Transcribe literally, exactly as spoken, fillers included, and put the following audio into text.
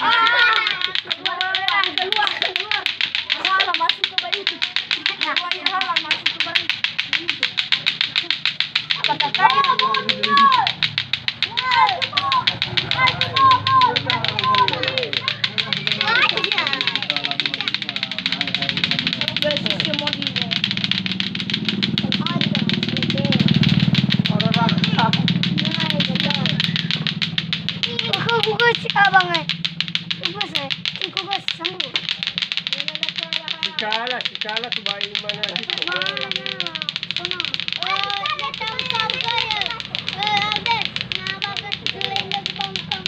Ah, keluar, keluar, keluar. Salah, masuk ke bayi itu. Keluar, salah, masuk ke bayi itu. Apa katanya? Buka, buka si abang, eh. Buka, saya. Buka, sambung. Sikala, sikala tu bayi mana? Mana? Sana. Eh, ada tahu-tahu saya. Eh, ada. Nah, bagus. Keren lagi bangkang.